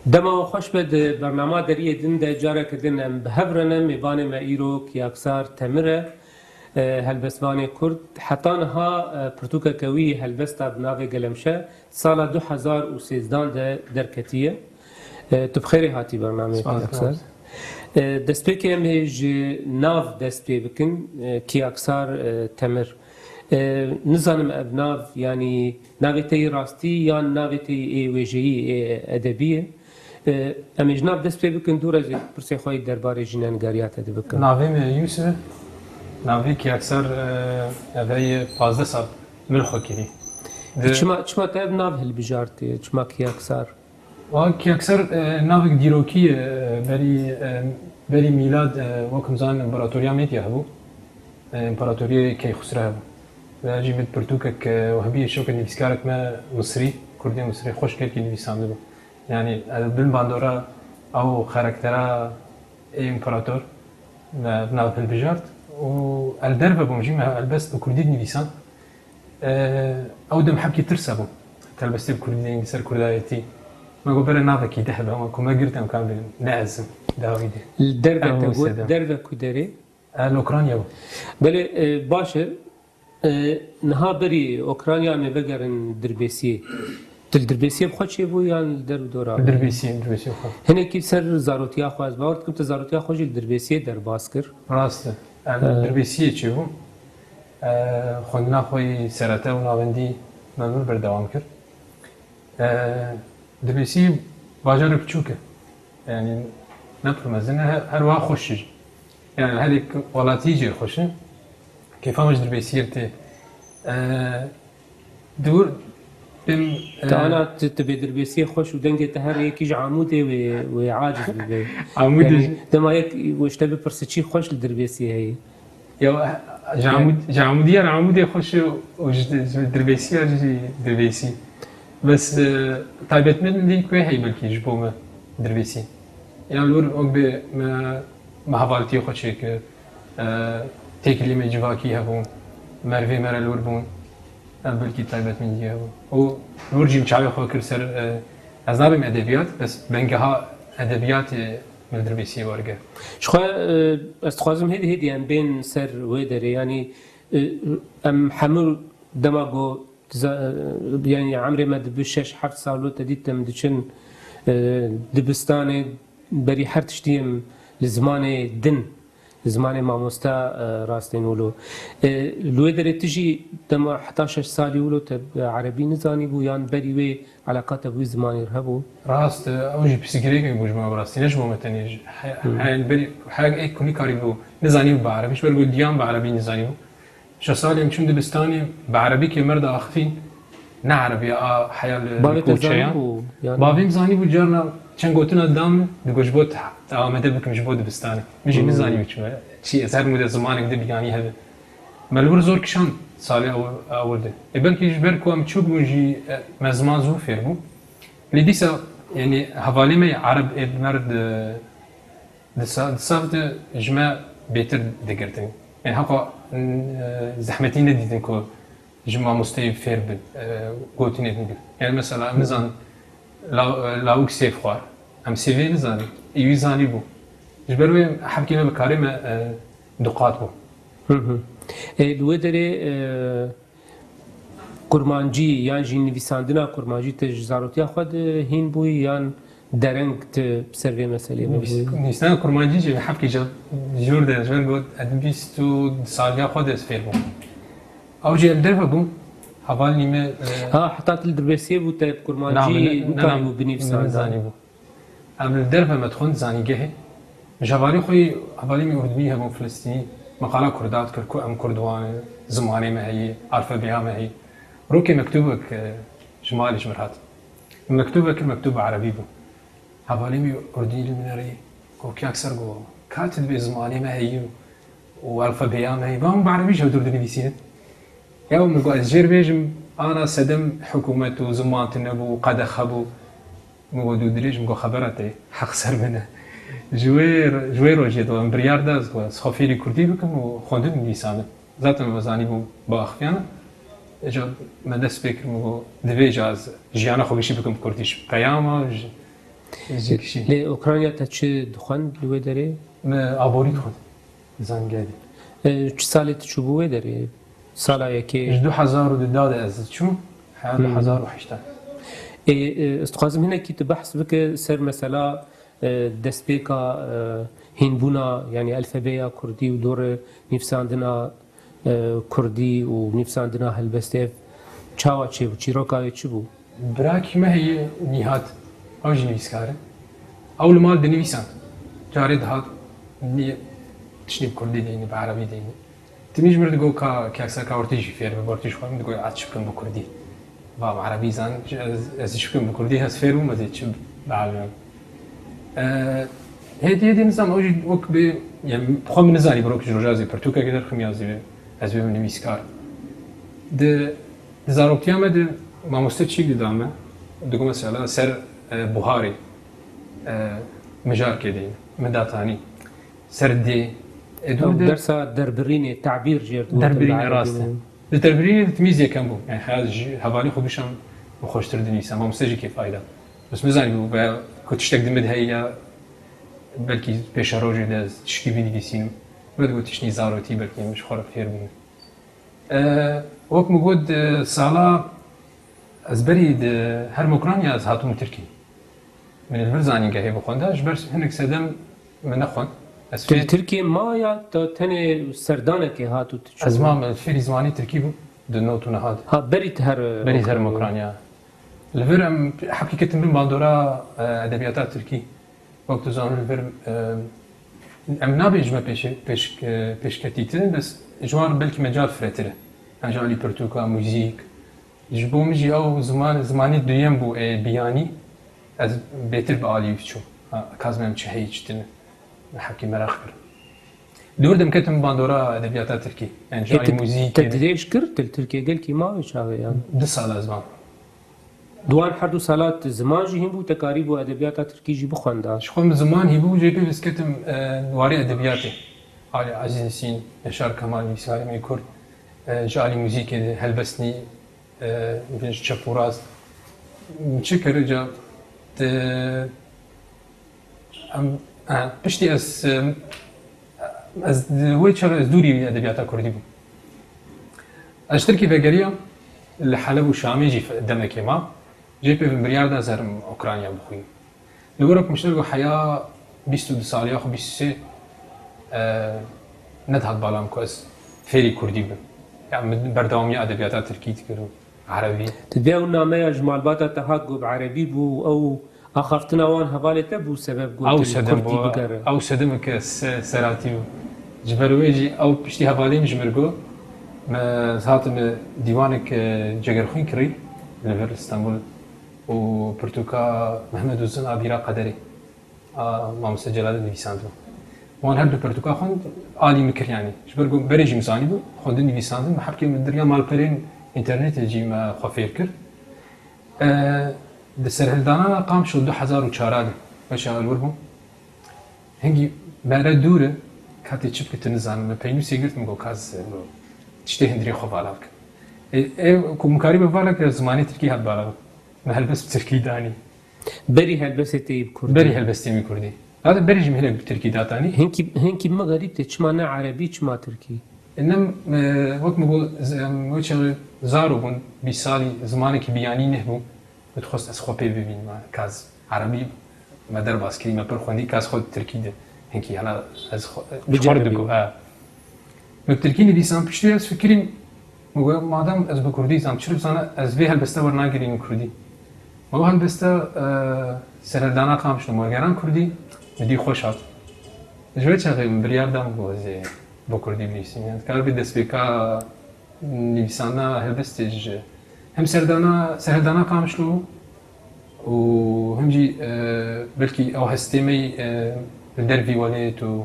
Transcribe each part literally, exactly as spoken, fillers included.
Dema we xweş be, di bernama Deriyê Din de careke din em bi hev re ne. Mêvanê me îro Kiyaksar Temir e, e, helbestvanê Kurd. Heta niha, e, pirtûkeke wî helbesta bi navê Gelemşe sala du hezar û sêzdan de derketiye. E, tu bi xêrê hatî bernameyê Spas, Kiyaksar. Spas. E, destpêkê em ê ji nav dest pê bikin, e, Kiyaksar, e, Temir. E, nizanim ev nav, yanî navê te yê rastî yan navê te yê wêjeyî, ê edebî ye. E, em ê ji nav dest pê bikin, dû re jî pirsê xwe yê derbarê jî nenigariya te dibikim. Navê me Yûsif e. Navê Kiyaksar, e, ev heye pazdeh sal min xwe kirî. Di- Çima, çima te ev nav hilbijartiye? Çima Kiyaksar? Wa Kiyaksar, e, navek dîrokî ye, e, berî, e, berî mîlad, e, wek him zanin împaratoriya Medya hebû. E, împaratoriyê Keyxusre hebû. Ve jî min pirtûkek, e, wehbiyê şoke nivîskarek me Misrî, Kurdê Misrî, xweş gelkî nivîsandibû. Yanî, ez bin bandora ew xaraktera ê împarator me nav hilbijart û el derve bûm jî me helbest bi kurdî dinivîsan. Ew dem hebkî tirs hebû. Helbestê bi kurdî de, ser kurdayetî. Me got, bere navekî di hebe, ama ku me girt em kan ne ez im, dawî de. Li derve Em te got, wise de. Derve ku derê? E, li Ukrayna bû. Belê, e, baş e. E, niha berî Ukrayna em ê vegerin Dirbêsiyê. Tu li Dirbêsiyê bi xwe çêbû yan li derv dora? Dirbêsiyê, Dirbêsiyê xwe. Hinekî ser zarotiya xwe, ez bawer dikim tu zarotiya xwe jî li Dirbêsiyê derbas kir. Rast e. Em, E. Dirbêsiyê çêbûm. E, xwendina xwe yî serete û navendî me min berdewam kir. E, Dirbêsî bajarek biçûk e. Yanî ne pir mezin e, her, her wiha xweş e jî. Yanî her yek welatî jê xweş e. Kêfa min ji Dirbêsiyê tê. E, dûr bim, e, Te ana tu, tu bê Dirbêsiyê xweş û dengê te her yekî ji Amûdê wê, wê aciz bibe. Amûdê Yanî jî. Dema yek we ji te bipirse çi xweş li Dirbêsiyê heye? Ya, ji Amûd-, ji Amûdiyê re Amûdê xweş e û ji, ji Dirbêsî ya jî Dirbêsî. Bes, e, taybetmendî ku heye belkî ji bo me Dirbêsî. Ya li wir wek bê me, me hevaltiyê xwe çêkir, e, têkilî me civakî hebûn, merivê me re li wir bûn, ev belkî taybetmendî hebû. Û li wir jî min çavê xwe kir ser, e, ez nabêm edebiyat, bes bengeha edebiyatê min Dirbêsiyê wergirt. Ji xwe, e, ez dixwazim hêdî hêdî em bên ser wê derê. Yanî, e, em hemû dema ku diza-, e, yanî emrê me dibi şeş heft sal û te dît em diçin, e, dibistanê, berî her tiştî em li zimanê din, li zimanê mamosta, e, rastên wilo. E, li wê derê tu jî dema heta şeş salî wilo te, e, erebî nizanîbû yan berî wê eleqa te bi wî zimanê re hebû? Rast, ew jî pirsgirêkek bû ji me, bi rastî ne ji bo me tenê. Ji he-, Hmm. Heyên berî, her ê ku nikarîbû, nizanîbû bi erebî, ji ber ku diyan bi erebî nizanîbû. Şeş salê em çûn dibistanê, bi erebî kê me re diaxifîn, ne erebî a heya li, Bavê li te koçeyan. Zanîbû, yanî? Bavê min zanîbû, carna çend gotina da min, digot ji bo te, te amade bikim ji bo dibistanê. Min jî Hmm. nizanîbû çi me, çi ez her mûde zimanek di biyanî hebe. Me li wir zor kişand salê ew-, ewil de. Ê belkî ji ber ku em çûk bûn jî, e, me ziman zû fêr bû. Lê dîsa, yanî hevalê me yê ereb ê bi me re di, di sa-, di sav de ji me bêtir digirtin. Yanî heqa, e, zehmetî nedîtin ku ji mamosteyê fêr bin, e, gotinê din bin. Yanî mesela em nizanin law-, e, lawik sêv xwar. Em sêvê nizanin. Ê wî zanîbû. Ji ber wê hebkê me bi karê me, e, duqat bû. Hı hı. E, li wê derê, e, kurmancî yan jî nivîsandina kurmancî te ji zarotiya xwe de hîn bûyî yan dereng tu bi ser vê meseleyê Nivîs-, bûyî? Nivîsandina kurmancî jî hebkê ca jor de, ji ber got, ez bîst û du saliya xwe de ez fêr bûm. Ew jî em derve bûm, hevalî me, e, Ha, heta tu li Dirbêsiyê bû te bi kurmancî Na, min ne, ne, nikarîbû ne, binivîsanda? Nizanîbû. Em li derve me dixwin zanîngehê. Ji hevalî xwe yî, hevalî min Urdunî hebûn, Filistînî, me qala kurda dikir ku em kurd wan in, zimanê me heye, alfabeya me heye. Rokê mektûbek, e, ji malê ji min hat. Mektûbek kir, mektûb bi erebî bû. Hevalê min Urdunî li min re yî, got, Kiyaksar, got, ka tu dibê zimanê me heye û alfabeya me heye, ba hûn bi erebî ji hev dûr dinivîsînin. Ya min got, ez jê re bêjim, ana sedem hikûmet û ziman tune bû, qedexe bû. Min got, dû dirêj, min got, xebera te heq ser min e. Ji wê, ji wê rojê de em biryar da, ez got, ez xwe fêrî kurdî bikim û xwendin nivîsandin. Zaten me zanîbû biaxiviyane. Îca me dest pê kir, min got, divê îca ez jiyana xwe gişî bikim bi kurdî. Ji peyama, ji, Ji kişî. Lê Ukrayna te çi dixwend li wê derê? Me aborî dixwend. Zanîngehê de. E, çi salê tu çûbû wê derê? Sala yekê? Ji du hezar û du de ez çûm, heya Hmm. du hezar û heşt. Ê, e, ez dixwazim hinekî tu behs bike ser mesela, e, destpêka, e, hînbûna, yanî elfebeya kurdî û dorê nivîsandina, e, kurdî û nivîsandina helbestê ev çawa çêbû? Çîroka wê çi bû? Birakî me heye Nîhat, ew jî nivîskar e. Ew li mal dinivîsand. Carê dihat, nî-, tiştî bi kurdî deyne, bi erebî deyne. Timî ji mir digot ka kek Serka, wê tu jî fêr bibî, wê tu jî xwe min digot, ez çi bikim bi kurdî? Va, em erebî zanin, ez, ez çi bikim bi kurdî, ez fêr bûm, ez ê çi bielînim? E, hêdî hêdî nizam, ew jî wek bi, yani, xwe min nizanî, bi rok ji roja ez ê pirtûkekê derxim ya ez ê, ez bibim nivîskar. Di, di zaroktiya me de mamoste çîk dida me, digot mesela ser, e, buharê, e, mijarkê de min datanî. Ser dê. E, dû Ew de dersa derbirînê, tabîr jê re digotin Derbirînê, bi rast e. Erebî. Di derbirînê de timîz yekem bû. Yani, heya ji hevalî xwe bişam û xweştir dinivîsam. Mamoste jî kêfayî da. Bes min zanîbû, veya ku tiştek di min de heye ya belkî pêşerojê de ez tişkî binivîsînim. Wê digot tiştî zarotî belkî em ji xwe re fêr bûne. E, wek min got, di sala ez berî di her Mokranya ez hatibûm Tirkî. Min li vir zanîngehê bixwenda, ji ber hinek sedem min nexwend. Ez Tu li fêr- Tirkiyê ma ya te tenê serdanekê hat û tu çû? Ez mam, fêrî zimanê tirkî bûm, di not û neha de. Ha, berî tu her Berî her Mokranya. Mokranya. Li vir em heqî ketin bin bandora, e, edebiyata tirkî. Wek tu zanî li vir, e, em nabêjime pêşe-, pêş-, e, pêşketîtir in, bes ji wan belkî mecal firehtir e. Yan ji alî pirtûka, muzîk, Ji bo min jî ew ziman, zimanê duyem bû, ê biyanî. Ez bêtir bi alî çûm. Ha, ka ez bim çi heye çi tune. Min hepkî meraq kir. Dûr de em ketim bandora edebiyata tirkî. Yani ji alî muzîkê. Te dirêj kir, tu li Tirkiyê gelkî mawî çaxê yan? Du sal ez mam. Di wan her du sala tu ziman jî hîn bû, te karîbû edebiyata tirkî jî bixwenda? Ji xwe min ziman hî bû, jê pê ez ketim, e, warê edebiyatê. Alî Ezîz Nisîn, Yaşar Kemal, nivîskarê me kurd, e, ji alî muzîkê de helbestî, e, ji çep û rast. Çi kir ca, de, em, e, piştî ez, e, ez di wê çaxê ez dûrî edebiyata kurdî bûm. Ez ji Tirkî vegeriyam, li Heleb û Şamê jî demekê mam. Jê pê min biryar da ez herim Ukrayna bixwînim. Li wir ku min ji te re got heya bîst û du saliya xwe, bîst û sê, e, nedihat bala min ku ez fêrî kurdî bim. Ya min berdewamiya edebiyata tirkî dikir û erebî. Tu dê ew nameya ji malbata te hat got bi erebî bû, ew axaftina wan hevalê te bû sebeb got Ew tu li sedem kurdî bû, bigere? Ew sedem ke se-, seratî bû. Ji ber wê jî ew piştî hevalê min ji min re got, me, ez hatime dîwanek, e, Cegerxwîn kirî li vir Stenbul. û pirtûka Mehmed Uzun a Bîra Qederê a mamoste Celalî nivîsandibû. Wan her du pirtûka xwend, alî min kir yanî. Ji ber ku berê jî min zanîbû, xwendin nivîsandin, min hepkê min di riya malperên înternetê jî me xwe fêr kir. E, di serhildana Qamişlo du hezar û çar de, weşa li wir bûm. Hingî mere dûr e, katê çi bike tu nizanim. Min peynûsê girt, min got, ka ez, e, tiştê hundirê xwe vala bikim. E, e, ku min karîbe vala kir, zimanê tirkî hat vala. Me helbest bi tirkî danî. Berî helbestê te yî bi kurdî? Berî helbestê min kurdî. Zaten berî jî min hinek bi tirkî datanî. Hinkî, hinkî min xerîb tê, çima ne erebî, çima tirkî? E, nem, e, wek min got, z-, em, wê çaxê zaro bûn, bîst salî, zimanekî biyanî neh bû. Min dixwest ez xwe pê bibînim, ka ez erebî me derbas kirî, me pir xwendî, ka ez xwe tirkî de hinkî, hela ez xwe, ji xwe re digo, he. Min tirkî nivîsan, piştî ez fikirîm, min got, madem ez bi kurdî zam, çi zana, ez vê helbeste wernagirînim kurdî. Me wê helbeste, e, serhildana Qamişlo, wergeran kurdî, min dî xweş hat. Ji wê çaxê min biryar da, min got, ez ê bi kurdî binivîsim. Yani, dikare bê destpêka nivîsandina helbestê ji hem serdana, serhildana Qamişlo û hem jî, e, belkî ew hestê me, e, li dervî welêt û,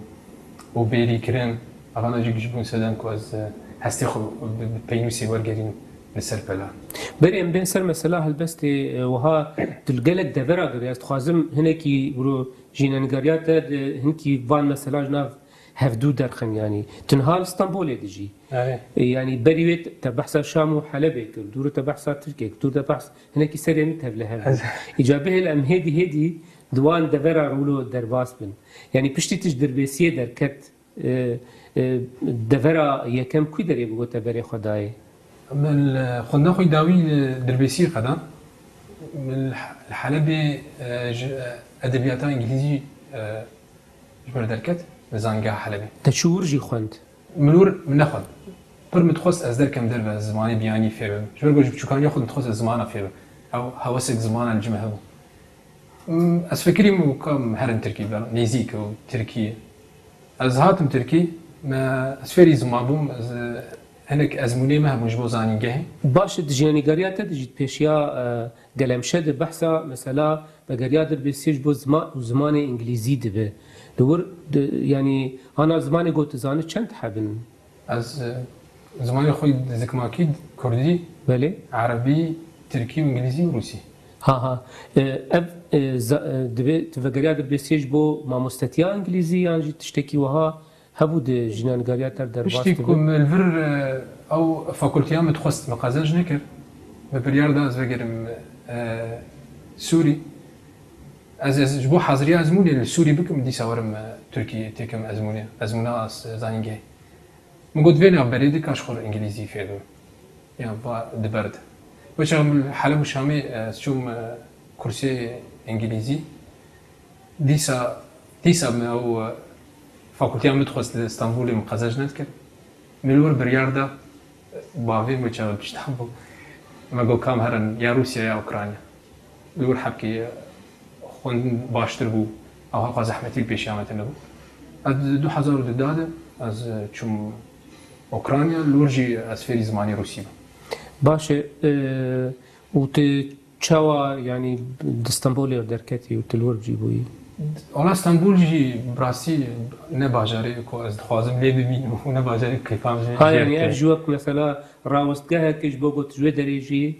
û bêrî kirin, evana jî ji bûn sedem ku ez, e, hestê xwe bi, bi peynûsê wergerînim li ser pela. Berê em bên ser mesela helbestê, e, wiha tu li gelek devera girê. Ez dixwazim hinekî wiro jînenigariya te di hinkî van mesela ji nav hevdû derxin, yanî tu niha li Stenbolê dijî. Erê. E, yanî berî wê te behsa Şam û Helebê kir, dûr te behsa Tirkiyê kir, dûr te behs hinekî serê min tevlihev bû. Ez Îca bihêl em hêdî hêdî Di wan devera wilo derbas bin. Yanî piştî tu ji Dirbêsiyê derket, e, e, devera yekem kû derê bi gote berê xwe dayê? Min li xwendina xwe dawî li Dirbêsiyê qedan. Min li He-, li Helebê, e, ji, e, edebiyata îngilîzî, e, ji ber derket li Zanîngeha Helebê. Te çi wir jî xwend? Min wir min nexwend. Pir min dixwest ez derkem derve, ez zimanê biyanî fêr bim. Ji ber ku ji biçûkaniya xwe min dixwest ez zimana fêr bim. Ew hewesek zimana li cim hebû. Mm, ez fikirîm û ka min herin Tirkî be, nêzîk û Tirkî. Ez hatim Tirkî, me, ez fêrî ziman bûm, ez, hinek ezmûnê me hebûn ji bo zanîngehê. Baş e, di jiyanîgariya te de jî di pêşiya, e, gelemşe de behsa mesela vegeriya Dirbêsiyê ji bo zima-, û zimanê îngilîzî dibe. Li wir, di, yanî ana zimanê ku tu zanî çend hebin? Ez, e, zimanê xwe di zikmakî, kurdî, Belê. erebî, tirkî û îngilîzî û rûsî. Ha, ha. E, ev, e, za-, e, divê tu vegeriya Dirbêsiyê ji bo mamostetiya îngilîzî yan jî tiştekî wiha hebû di jiyanîgariya te derbas Tiştê dibe? ku min li vir, e, ew fakulteya min dixwest, min qezenc nekir. Min biryar da ez vegerim, e, Sûrî. Ez, ez ji bo haziriya ezmûnê li Sûrî bikim, dîsa werim, e, Tirkiyê têkim ezmûnê. Ezmûna ez zanîngehê. Min got, vê navberê de ka ji xwe re îngilîzî fêr bim. Ya va di ber de. Wê çax min Heleb û Şamê, e, ez çûm, e, kursê îngilîzî. Dîsa, dîsa min ew, e, fakulteya min dixwest li Stenbolê, min qezenc nedikir. Min li wir biryar da, bavê min çax li pişta bû. Me got, kam herin, ya Rûsya ya Ukrayna. Li wir hebkê xwendin baştir bû, ew hewqa zehmetî li pêşiya me tune bû. Ez di du hezar û du de, ez çûm Ukrayna, li wir jî ez fêrî zimanê rûsî bûm. Baş e, e, û tu çawa, yanî di Stenbolê derketî û tu li wir jî bûyî? Wala Stenbol jî bi rastî ne bajarê ku ez dixwazim lê bimînim û ne bajarê ku keyfa min jê Ha, jê yanî ev dike. Ji wek mesela rawestgehek ji bo got ji wê derê jî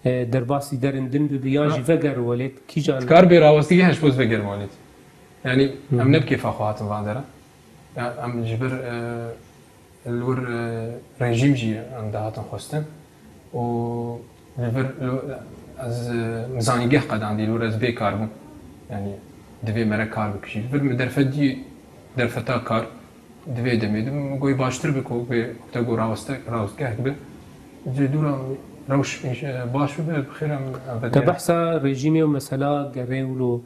e, derbasî derin din bibi, yan Ha. jî veger welêt, kîjan? Dikar bê rawestigî heş boz vegerim welêt. Yanî, Hı hı. em ne bi kêfa xwe hatin van dera. Ya, em ji ber, e, li wir, e, rejîm jî em dihatin xwestin. Û li vir, li, ez, e, min zanîngeh qedandî, li wir ez bê kar bûm. Yanî, divê mere kar bikişî. Li vir min derfet dî, derfeta kar. Di vê demê de min goyî baştir bi ku bê te got raweste-, rawestgehek bi. Ji dûra rewş, e, baş bibe, bi xêr em, em Te vediyar. Behsa rejîmê û mesela gerê wilo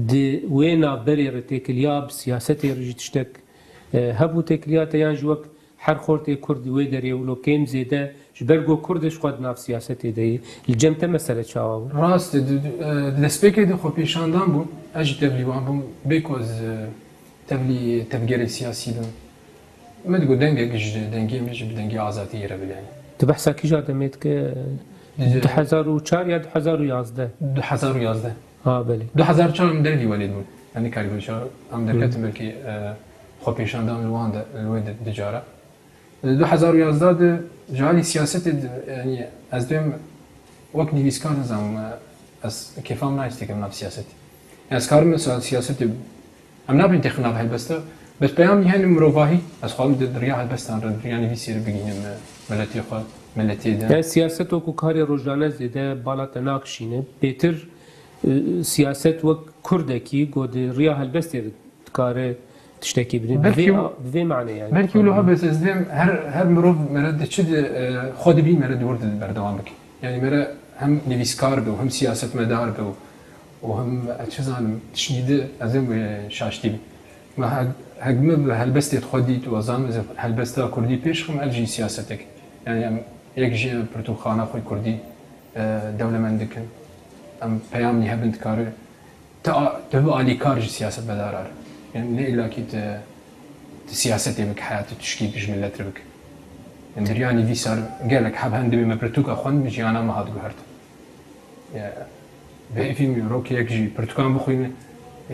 di wê navberê re têkiliya bi siyasetê re jî tiştek, e, hebû têkiliya te yan jî wek her xortê Kurd di wê derê wilo kêm zêde ji ber ku Kurd ji xwe di nav siyasetê de ye. Li cem te mesele çawa bû? Rast e, di, di, e, di destpêkê de xwepêşandan bû. Ez jî tevlî wan bûm. Bê ku ez, e, tevlî tevgerê siyasî bim. Me digot dengek ji dengê min jî bi dengê azadiyê re bibe. Tu behsa kîja demê dike? Di- Du hezar û çar ya du hezar û yazdeh? Du hezar û yazdeh. Ha, belê. Du hezar û çar em dervî welêt bûn. Em nikarî bûn şa-, em derketin Hı. belkî, e, xwepêşandan li wan de, li wê di, di cara. Di du hezar û yazdeh de ji alî siyasetê de, yanî ez dibêm wek nivîskar nizanim, ez kêfa min nayê têkim nav siyasetê. Yanî ez karim mesela siyasetê, em nabên têxin nav helbesta, bes peyamî hene mirovahî, ez xwazim di, di riya helbestan re, di riya nivîsê re bigihînim, e, miletê xwe, miletê de. Yani siyaset wekî karê rojane zêde bala te nakişîne. Bêtir, e, siyaset wek kurdekî ku di riya helbestê re dikare tiştekî bidî. Belkî Bi vê, û-, bi vê mane yani. Belkî wilo hebe ez dibêm her, her mirov mere di çi di, e, xwe dibî mere di wir de berdewam bike. Yani mere hem nivîskar be û hem siyasetmedar be û, û hem, e, çi zanim tiştî di ez êm wê şaştî bim. Me he-, heg me bi helbestê xwe dît û ez zanim ez ê helbesta kurdî pêş xim, ev jî siyasetek. Yani em yek jî pirtûkxana xwe kurdî, e, dewlemend dikin. Em peyamî hebin dikare. Tu a-, tu bi alîkar ji siyasetmedara re. Yani ne îllakî tu, tu siyasetê bike, heyatê tu şikî ji milet re bike. Yani di riya nivîsar gelek heb hen dibê me pirtûka xwend, jiyana me hat guhertin. Ya, bi hêvî min rokê yek jî pirtûkan bixwîne,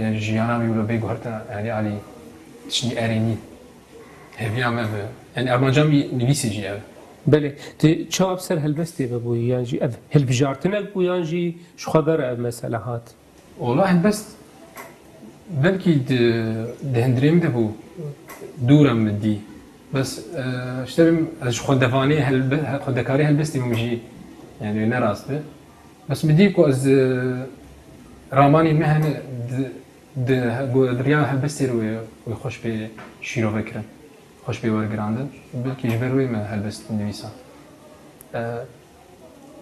ya jiyana wî wilo bê guhertin, yani alî tiştî erênî. Hêviya me bi, yani armanca min nivîsê jî ev. Belê. Tu çawa bi ser helbestê ve bûyî? Yan jî ev hilbijartinek bû yan jî ji xwe ber ev mesele hat? Wala helbest belkî di, di hundirê min de bû, dûra min dî. Bes, e, işte bim, ez ji xwendevanê helbe-, he-, xwendekarê helbestê bûm jî, yani ne rast be. Bes min dî ku ez, e, ramanên me hene di, di, di riya helbestê re wê, wê xweş bê şîrove kirin, xweş bê wergirandin. Belkî ji ber wê me helbest nivîsand. E,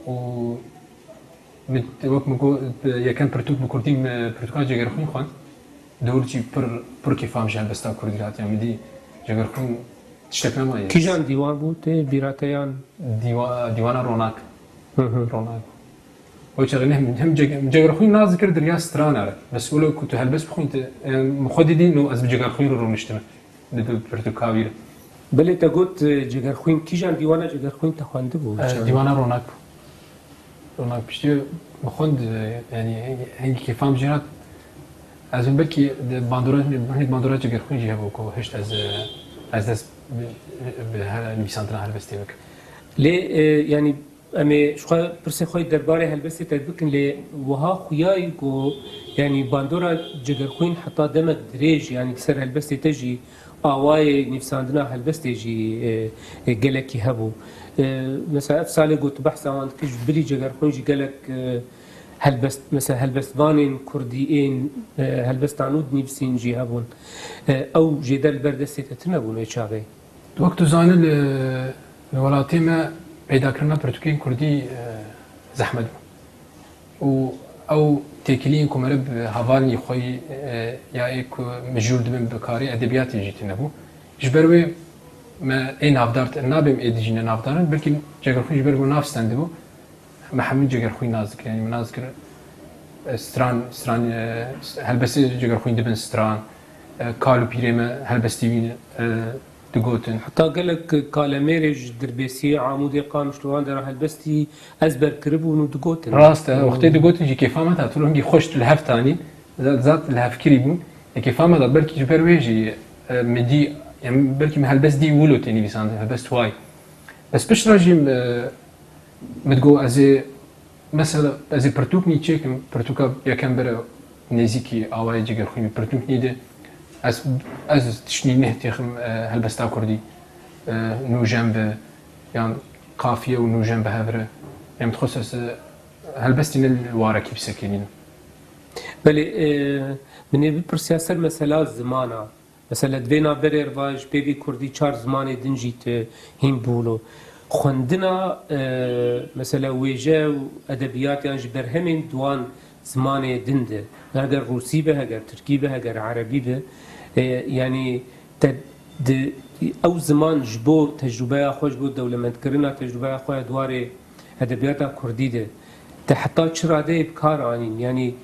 û min, wek min got, yekem pirtûk bi kurdî min pirtûka Cegerxwîn xwend. Dewr jî pir, pir kêfam ji helbesta kurdî hatiye. Min dî Cegerxwîn tiştek nemaye. Kîjan dîwan bû tê bîra te yan? Dîwa-, dîwana Ronak. Hı hı. Ronak. O çaxê ne hem, hem Ceg-, Cegerxwîn nas dikir di riya strana re. Bes wilo ku tu helbest bixwîn te, em, min xwe didî, no ez bi Cegerxwîn re rûniştime. Di bi pirtûka wî re. Belê te got, e, Cegerxwîn, kîjan dîwana Cegerxwîn te xwendibû? E, çaxê? Dîwana Ronak bû. Ronak piştî min xwend, e, yanî hengî, hengî kêfam jê hat. Ez ê belkî di bandora, hinek bandora Cegerxwîn jî hebû ku hişt ez, e, ez dest bi, bi he-, nivîsandina helbestê bikim. Lê, e, yanî Em ê ji xwe pirsê xwe yê derbarê helbestê te bikin, lê wiha xuyayî ku, yanî bandora Cegerxwîn heta demek dirêj, yanî li ser helbestê te jî awayê nivîsandina helbestê jî, e, e, gelekî hebû. E, mesela ev salê ku tu behsa wan dikî, ji bilî Cegerxwîn jî gelek, e, helbest, mesela helbestvanên kurdî ên, e, helbesta nû dinivîsîn jî hebûn. E, ew jêder li ber destê te tune bûn wê çaxê? Wek tu zanî, li, li welatê me peydakirina pirtûkên kurdî, e, zehmet bû. Û ew têkiliyên ku meriv bi hevalên xwe yî, e, ya ê ku mijûl dibin bi karê edebiyatê jî tune bû. Ji ber wê me ê navdar te-, nabêm ê dijî ne navdar in, belkî Cegerxwîn ji ber ku nav stendibû, me hemî Cegerxwîn nas dikir. Yanî me nas dikir, e, stran, stran, e, helbestê Cegerxwîn dibin stran, e, kal û pîrê me helbestî wî, e, digotin. Heta gelek kalemêrê ji Dirbêsiyê, Amûdê, Qamişlo wan dera helbestî ezber kiribûn û digotin. Rast e, Hmm. wextê digotin jî kêfa me dihat, wilo hingî xweş li hev tanî, zat, zat li hev kirî bûn. E, kêfa me dihat, belkî ji ber wê jî, e, me dî, em, belkî me helbest dî wilo tê nivîsandin, helbest way. Bes piştre jî, e, min digot ez ê, mesela, ez ê pirtûk nî çêkim, pirtûka yekem bere nêzîkî awayê Cegerxwîn bî, pirtûk nî de ez, ez tişt nî neh têxim, e, helbesta kurdî, e, nûjen bi, yan kafiye û nûjen bi hev re. Em dixwest ez, e, helbestî ne li warekî bisekinînim. Belê, e, min ê bipirsiya ser mesela zimana. Mesela, di vê navberê re va ji pê vî kurdî çar zimanê din jî tu hîn bûlo. Xwendina, e, mesela, wêje û edebiyat yan ji berhemên di wan zimanê din de, heger rûsî be, heger tirkî be, heger erebî be, e, yanî te di, ew ziman ji bo tecrûbeya xwe, ji bo dewlemendkirina tecrûbeya xwe ya di warê edebiyata kurdî de te heta çi radeyê bi kar anîn? Yanî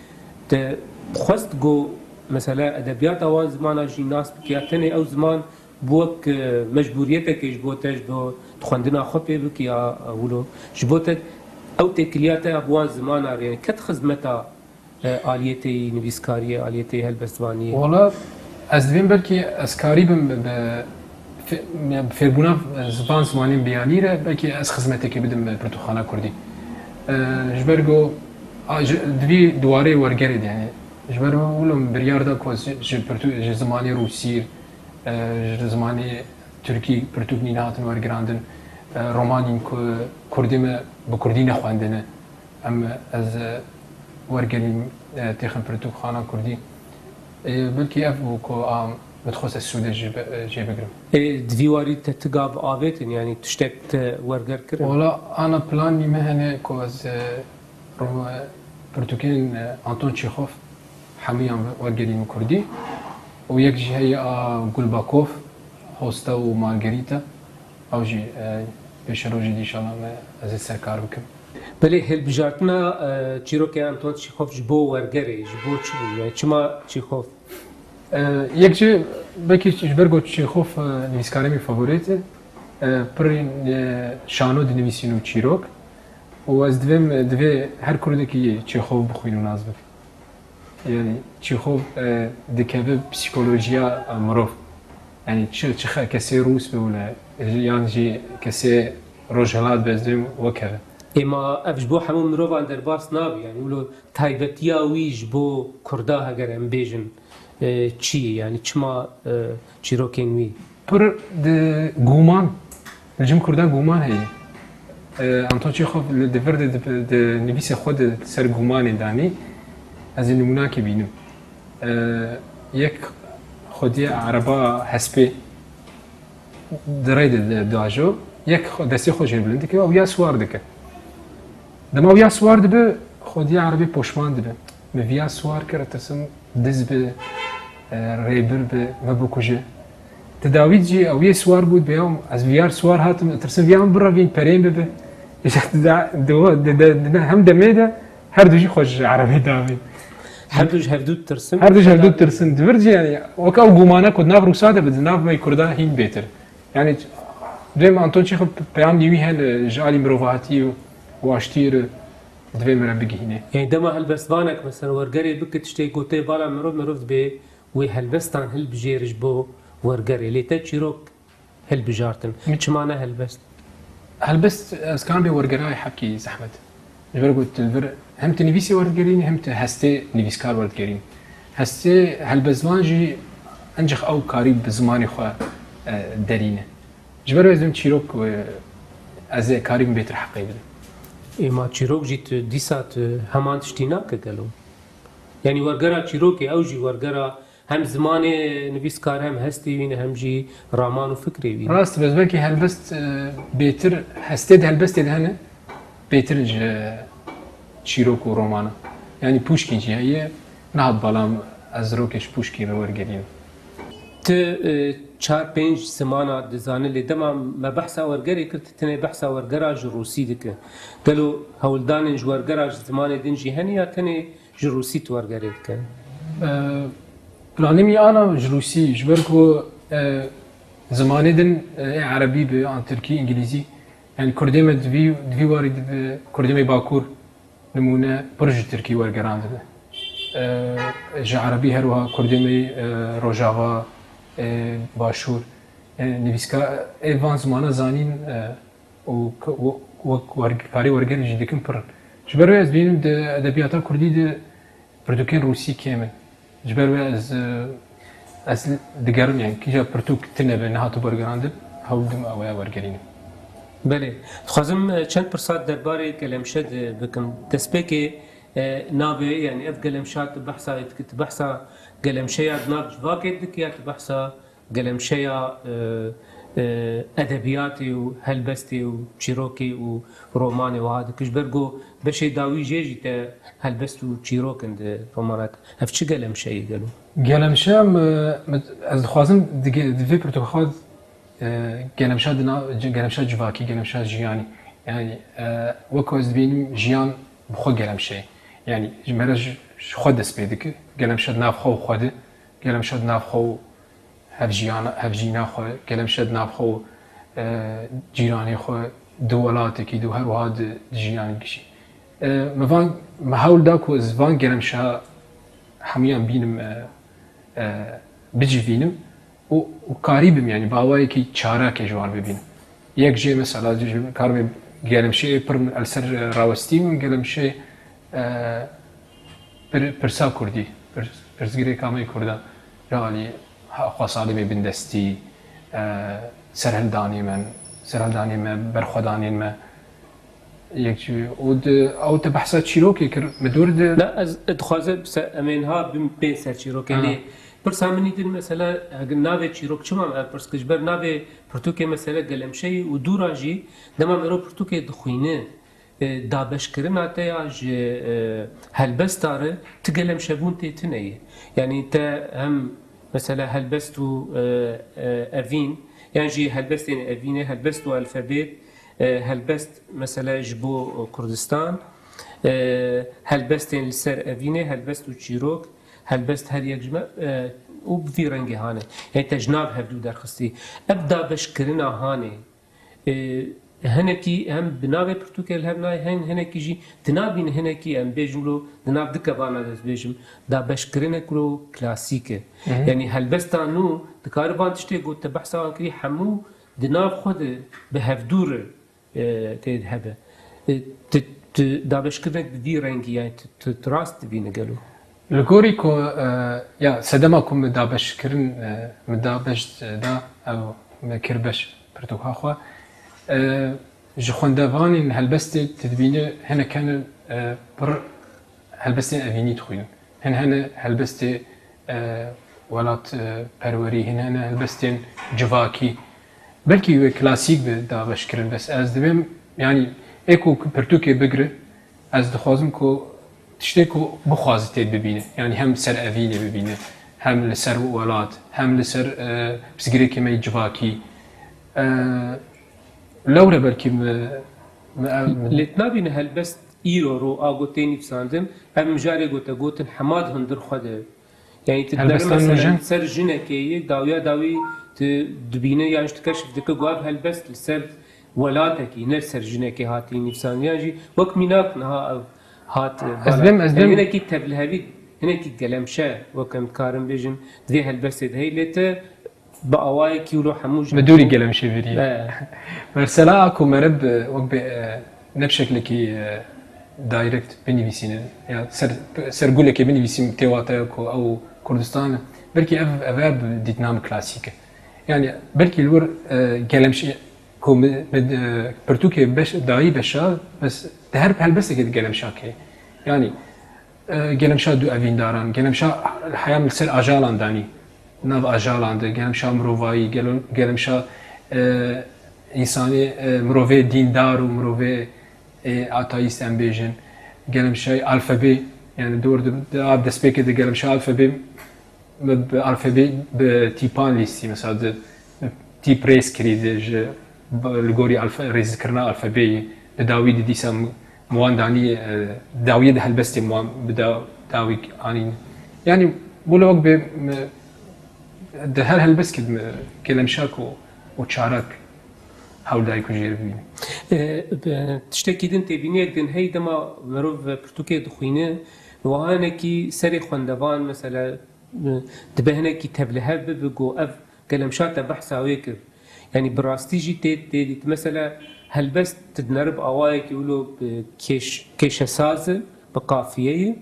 te xwest ku mesela edebiyata wan zimana jî nas bikî ya tenê ew ziman bi wek, e, mecbûriyetekê ji bo te, ji bo xwendina xwe pê bikî ya, e, wilo? Ji bo te ew têkiliya te ya bi wan zimana re, yanî ket xizmeta e, aliyê te yî nivîskariyê, aliyê te yî helbestvaniyê? Wala ez divêm belkî ez karîbim bi, bi fê-, bi fêrbûna van zimanên biyanî re belkî ez xizmetekê bidim bi pirtûkxana kurdî. E, ji ber ku a, ji, di vî di warê wergerê de, yanî ji ber wilo min biryar da ku ez ji, ji pirtû-, ji zimanê rûsî, e, ji zimanê tirkî pirtûk nî nehatin wergirandin, e, romanên ku kurdî me bi kurdî nexwendine. Em, ez, e, wergerîm, e, têxin pirtûkxana kurdî. E, belkî ev bû ku a, min dixwest ez sûdê jê bi-, e, jê bigrim. Ê, di vî warî te ti gav avêtin, yanî tiştek te werger kirin? Wala ana planî me hene ku ez, e, ro-, e, pirtûkên, e, Anton Çêxof hemûyan wergerîm kurdî. Û yek jî heye a Gulbakov, Hosta û Margarîta. Ew jî, e, pêşerojê dî înşallah me ez ê ser kar bikim. Belê hilbijartina, e, çîrokê Anton Çîxof ji bo wergerê, ji bo çi bû? Yani çima Çîxof? E, yek jî belkî ji ber ku Çîxof, e, nivîskarê min favorî ye, e, pirî, e, şano dinivîsîn û çîrok. Û ez divêm, divê her kurdekî Çîxof bixwîn û nas bib. Yani Çîxof, e, dikeve psîkolojiya, e, mirov. Yani çi, çi xe-, kesê Rûs be wile, yan jî kesê Rojhilat be, ez dibêm wekeve. Ê ma ev ji bo hemû mirovan derbas nabe, yani wilo taybetiya wî ji bo Kurda heger em bêjin, e, çi ye? Yani çima, e, çîrokên wî? Pir di guman, li cem Kurda guman heye. E, Anton Çêxof li di vir de di, di nivîsê xwe de ser gumanê danî. Ez ê nimûnakê bînim. E, yek xwediyê ereba hespê di rê de, de, diajo, yek xwe, destê xwe jê bilind dike, ew ya siwar dike. Dema ew ya siwar dibe, xwediyê erebê poşman dibe. Min viya siwar kir, tirsim diz bi, e, rêbir bi, me bikuje. Ti dawî jî ew yê siwar bû, dibe ya ez viya siwar hatim, tirsim viya min birevîn, perên bibe. Îşte di, di, di, di, di, hem demê de her du jî xwe ji erebê davîn. Her du ji hevdû tirsin. Her du ji hevdû tirsin. Di vir jî, yani, wek ew gumana ku di nav Rûsa de bi, di nav me Kurda hîn bêtir. Yani, dibêm Anton Çêxev peyamên wî hene ji alî mirovahatiyê û aştiyê re divê me re bigihîne. Yani, dema helbestvanek, mesela, wergerê bike tiştê gotê bala mirov, mirov dibê wê helbestan hilbijêre ji bo wergerê. Lê te çîrok hilbijartin. Min çima ne helbest? Helbest, ez karim bê wergerayê hebkî zehmet. Ji ber ku tu li vir hem tu nivîsê werdigerînî, hem tu hestê nivîskar werdigerînî. Hestê helbestvan jî encex ew karî bi zimanê xwe, e, derîne. Ji ber wê ez dibêm çîrok, e, ez ê karîbim bêtir heqê bidim. Ê ma çîrok jî tu dîsa tu heman tiştî nake gelo? Yanî wergera çîrokê, ew jî wergera hem zimanê nivîskar, hem hestê wî ne, hem jî raman û fikrê wî ne. Rast, ez belkî helbest, e, bêtir, hestê di helbestê de hene, bêtir in ji çîrok û romana. Yanî Pûşkîn jî heye, nihat bala min ez rokê ji Pûşkîn re wergerînim. Ti, e, çar pênc zimana dizanî, lê dema me behsa wergerê kir, ti tenê behsa wergera ji rûsî dike. Gelo hewldanên ji wergera ji zimanê din jî hene ya tenê ji rûsî tu wergerê dike? E, planê min ana ji rûsî, ji ber ku, e, zimanê din, e, ê erebî bi, an tirkî, îngilîzî, yani kurdê me di vî, di vî warî de bi kurdê me bakur, nimûne, pir ji tirkî wergeran dibe. E, ji erebî her wiha kurdê me, e, rojava, e, başûr, e, nivîska, ê van zimana zanîn, e, û k-, w-, wek werg-, karê wergerê jî dikin pir in. Ji ber wê ez dibînim di edebiyata kurdî de pirtûkên rûsî kêm in. Ji ber wê ez, e, ez digerim, yani kîja pirtûk tune be, nehat wergerandin, hewl didim ew ya wergerînim. Belê. Dixwazim, e, çend pirsa derbarê Gelemşe de bikim. Destpêkê, e, navê, yani ev Gelemşa tu behsa, tu behsa Gelemşeya di nav civakê dikî ya tu behsa Gelemşeya, e, e, edebiyatê û helbestê û çîrokê û romanê wiha dike? Ji ber ku beşê dawî jê jî te helbest û çîrok in di romana te. Ev çi gelemşeyê gelo? Gelemşe, em, em, ez dixwazim di ge-, di vê pirtûka xwe, e, gelemşa di nav, ge-, gelemşa civakî, gelemşa jiyanî. Yani, e, wek ez dibînim jiyan bi xwe gelemşe ye. Yani, ji me re ji, ji xwe dest pê dike. Gelemşe di nav xwe û xwe de, gelemşe di nav xwe û hevjiyana, hevjîna xwe, gelemşe di nav xwe û, e, cîranê xwe, di welatekî de û her wiha di, di jiyanê gişî. E, me van, me hewl da ku ez van gelemşa hemûyan bînim, e, e, bicivînim û, û karî bim, yani bi awayekî çareke ji wan bibînim. Yek jê mesela, ji, karibê gelemşeyê pir min el ser, e, rawestî min, gelemşeyê, e, pir-, pirsa kurdî, pir-, pirsgirêka me yê kurdan, ji alî ha-, xwesalê me bindestî, e, serhildanê me, serhildanê me, berxwedanên me, yek jî, û di, ew te behsa çîrokê kir, min dûr di. Na, ez dixwazim se-, em ê niha bim pê ser çîrokê. Ha. Lê pirsa min î din mesela, eger navê çîrok çima me ev pirs kir? Ji ber navê pirtûkê mesela Gelemşeyê û dûra jî dema mero pirtûkê dixwîne, e, dabeşkirina te ya ji, e, helbesta re ti gelemşebûn tê tune ye. Yanî te hem mesela helbest û, e, e, evîn, yan jî helbestên evînê, helbest û alfabet, e, helbest mesela ji bo Kurdistan, e, helbestên li ser evînê, helbest û çîrok, helbest her yek ji me, e, û bi vî rengê hane. Yanî te ji nav hevdû derxistî. Ev dabeşkirina hanê, e, hinekî hem bi navê pirtûkê li hev nayê, hin-, hinekî jî tu nabînî, hinekî em bêjin lo di nav du kevana de ez bêjim, dabeşkirinek lo klasîk e. Hı hı. Yanî helbesta nû dikare van tiştê ku te behsa wan kirî hemû di nav xwe de bi hevdû re, e, tê hebe. E, tu, tu dabeşkirinek bi vî rengî, yani tu, tu, tu rast dibîne gelo? Li gorî ku, e, ya sedema ku min dabeşkirin, e, min dabeş da, ew me kir beş pirtûka xwe. E, ji xwendevanên helbestê tu dibîne hinek hene, e, pir helbestên evînî dixwînin. Hin hene helbestê, e, welat, e, perwerî, hin hene helbestên civakî. Belkî wê klasîk bi dabeş kirin, bes ez dibêm, yanî ê ku pirtûkê bigire, ez dixwazim ku tiştê ku bixwaze tê bibîne. Yanî hem li ser evînê bibîne, hem li ser welat, hem li ser, e, pirsgirêkê me yê civakî. E, lewre belkî mi, mi, mi Lê tu nabîne helbest îro ro a ku tê nivîsandin, ev mijarê ku te gotin hema di hundir xwe de. Yanî tu Helbestan dibere mesela nûjen? Ser jinekê yê, dawiya dawî tu dibîne yan jî tu keşif dike ku ev helbest li ser welatekî, ne li ser jinekê hatî nivîsandin. Yan jî wek mînak niha ev hat, e, Ez bala. Bêm, ez Yanî bêm. Hinekî tevlihevî, hinekî gelemşe, wek em dikarin bêjin, di vê helbestê de heye, lê te bi awayekî wilo hemû ji Bi dûrî gelemşê verî. He. Mesela a ku meriv, e, wek bê, e, ne bi şeklekî, e, direct binivîsîne, ya ser, ser gulekê binivîsîm tê wateya ku ew Kurdistan e. Belkî ev, ev e bi dîtina min klasîk e. Yanî belkî li wir, e, gelemşê ku mi, mi, e, pirtûkê beş, dayî beşa, bes di her helbestekê de gelemşa kê. Yanî, e, gelemşa du evîndaran, gelemşa heyam li ser ajalan danî, nav ajalan de, gelemşa mirovayî, gele-, gelemşa, e, însanê, e, mirovê dîndar û mirovê, e, ateîst em bêjin, gelemşayê alfabê, yanî dor di, di a destpêkê de gelemşa alfabê bi, bi alfabê, bi tîpan lîstî, mesela di, bi tîp rêz kirî di ji, bi, li gorî alfa-, rêzkirina alfabeyê, di dawî di dîsa mi, mi wan danî, e, dawiyê di helbestê mi wan bi da-, dawî anîn. Yanî wilo wek bê mi, di her helbestkê de mi gelemşak û, û çarak hewl dayî ku jê re bibînim. E, bi, tiştekî din têbîniyek din hey dema mirov pirtûkê dixwîne, wiha hinekî serê xwendevan, mesela, dibe hinekî tevlihev bibe ku ev gelemşa te behsa wê kir. Yanî bi rastî jî tê, tê dît. Mesela helbest tu dinere bi awayekî wilo bi kêş-, kêşesaz e, bi qafiyeyê